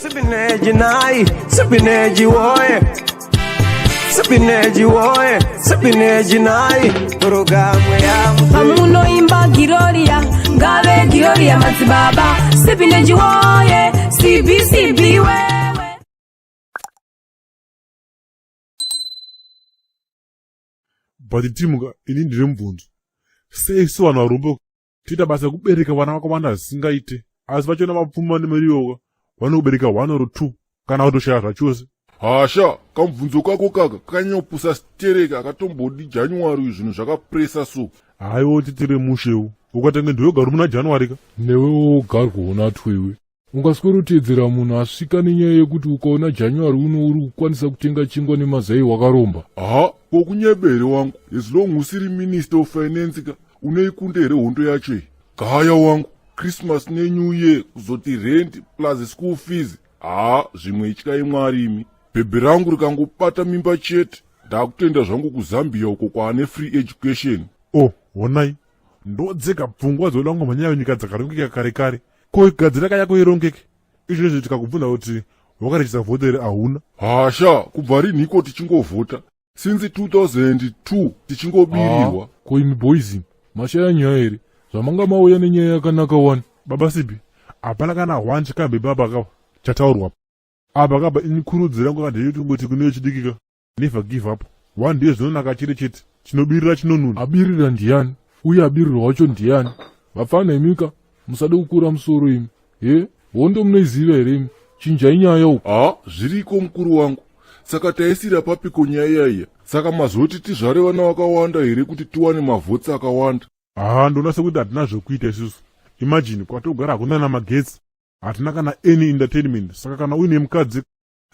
Sipineji nai, sipineji woye. Sipineji woye, sipineji nai. Programu ya Pamunoimba Giroria, ngave Giroria madzibaba, Sipineji woye, CBCB wewe. But timuka ini ndine mubvunzo. Sei su vanhu varombo toita basa rekubereka vana vakawanda zvisingaite, asi vachona vapfuma nemariyoka vanobereka one or two kana kutoshaya zvachose? Hasha, kamubvunzo kako kaka kakanyanyopusa stereka, akatombodi January zvinhu zvakapresa so. Haiwo, titire mushewo, ukatange ndiwe gari muna January ka. Newewo wogarwa unatwewe ungaswera uteedzera munhu asvika nenyaya yekuti ukaona January uno uri kukwanisa kutenga chingwa nemazai, wakaromba. Ha, kokunyebere wangu, as long usiri Minister of Finance ka, unoikunda here hondo yacho iyi? Gaya wangu, Christmas neNew Year, kuzoti rent plus school fees, ha, zvimwe ityai Mwari imi. Bhebhi rangu rikangobata mimba chete, ndakutoenda zvangu kuZambia uko kwaane free education. Oh, honai, ndodzega pfungwa dzoda kungomhanya nyika dzakarongeka kare kare. Ko igadzira kayako irongeke izvozvi, tikakubvunza kuti wakarejista voter here, hauna. Hasha, kubva rinhiko tichingovhota? Since 2002 tichingobirirwa. Ah, ko imi boys, mashaya nyaya here? Zvamanga mauya nenyaya yakanaka wani. Baba Sibi, hapana kana one chikambe baba kava chataurwa apa kaba. Ini kurudziro yangu ndeyekuti kungoti kune chidikika, never give up. One day zvinonaka chete chete, chinobirira chinonuna. Abirira ndiani uye abirirwa wacho ndiani? Vapfana imika, musade kukura musoro imi. He, hondo munoiziva here imi? Chinjai nyaya uku. Ha, zviriko mukuru wangu. Saka taisira papiko nyaya iyaiya? Saka mazoti tizvare vana vakawanda here kuti tiwane mavhotsi akawanda? Haa, ndoona sekuti hatina zvekuita isusu. Imagine, kwatogara hakuna namagetsi, hatina kana any entertainment. Saka kana uine mukadzi,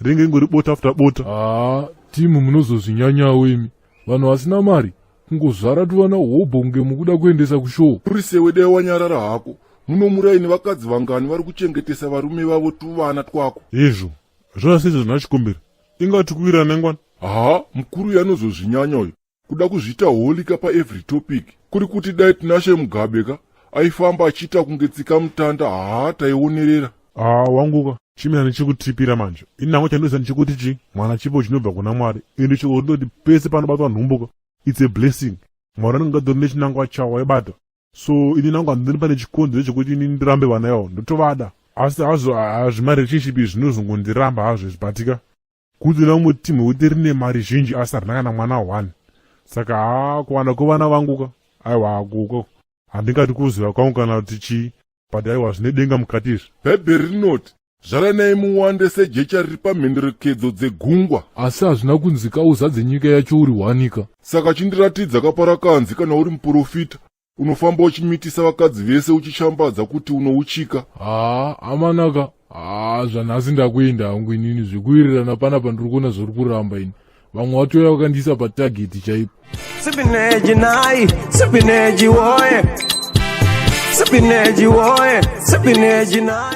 ringe ingori bota after bota. Haa, timu, munozozvinyanyawo imi. Vanhu vasina mari kungozvara tuvana hobho kunge mukuda kuendesa kushow. Uri sewe, dai wanyarara hako. Munomuraini vakadzi vangani vari kuchengetesa varume vavo tuvana twako? Izvo zvona seizvo zvina chikumbiro, ingati kuwirana nengwana. Ha, mukuru yanozozvinyanya uyo, kuda kuzviita holy ka paevery topic. Kuri kuti dai Tinashe Mugabe ka aifamba achiita kunge tsika mutanda, haa, taionerera. Haa wanguka, chimina ndichikutipira manje. Ini nangu chandoziva ndichikuti chi mwana chipo chinobva kuna Mwari. Ende chiko rindoti pese panobatwa nhumbuka, it's a blessing. Mwari anenge atori nechinangwa chawo aibata. So ini nangu handini pane chikonzero chekuti ini ndirambe vana ivavo, ndotovada. Asi hazvo hazvimarelationship izvi zvinozongondiramba hazvo izvibatika kuti namwe timu wekuti rine mari zhinji asi harina kana mwana one. Saka haa, kuwanda kwevana vangu ka, aiwa, kuko handingati kuziva kwangu kana kuti chii, but aiwa, zvine denga mukati izvi. Bhaibheri rinoti zvaranai muwande sejecha riri pamhenderekedzo dzegungwa. Asi hazvina kunzika uzadze nyika yacho uri hwanika. Saka chindiratidza kaparakanzi kana uri muprofita unofamba uchimitisa vakadzi vese uchishambadza kuti unouchika. Haa amanaka, haa, zvanhasi ndakuenda hangu inini. Zvekuwirirana panapa ndiri kuona zviri kuramba ini. Vamwe vatouya vakandiisa patarget chaipo. Sipineji nai, sipineji woye. Sipineji woye, sipineji nai.